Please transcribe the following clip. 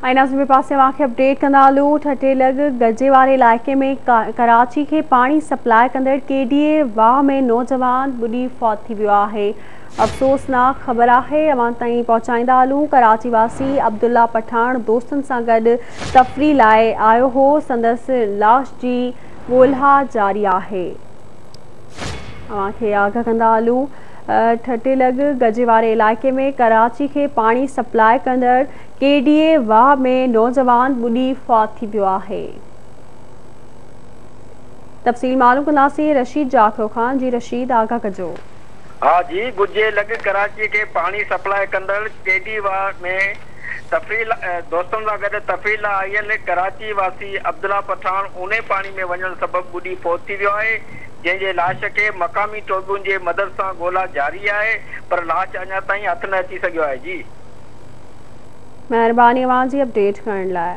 ۽ ناظرين ٻئي پاسي اوهان کي اپڊيٽ ڪندا هلون ٺٽي لڳ گجي واري علائقي ۾ ڪراچي کي پاڻي سپلاء ڪندڙ ڪي ڊي اي واهه ۾ نوجوان ٻڏي فوت ٿي ويو آهي افسوسناڪ خبر آهي اوهان تائين پهچائيندا هلون ڪراچي واسي عبدالله پٺاڻ دوستن سان گڏ تفريح لاء آيو هو سندس لاش جي ڳولها جاري آهي. اوهان کي آگاهه ڪندا هلون ٺٽي لڳ گجي واري علائقي ۾ ڪراچي کي پاڻي سپلاء ڪندڙ ڪي ڊي اي واهه ۾ نوجوان ٻڏي فوت ٿي ويو آهي. تفصيل معلوم ڪنداسين رشيد جاکرو کان جي رشيد آگاهه ڪجو. ها جي گجي لڳ ڪراچي کي پاڻي سپلاء ڪندڙ ڪي ڊي واهه ۾ تفريح لاء دوستن سان گڏ تفريح لاء آيل ڪراچي واسي عبدالله پٺاڻ اونهي پاڻي ۾ وڃڻ سبب ٻڏي فوت ٿي ويو آهي جنهن جي لاش کي مقامي ٽوٻين جي مدد سان ڳولا جاري آهي پر لاش اڃا تائين هٿ نه اچي سگهيو آهي جي. مهرباني اوهان جي اپڊيٽ ڪرڻ لاء.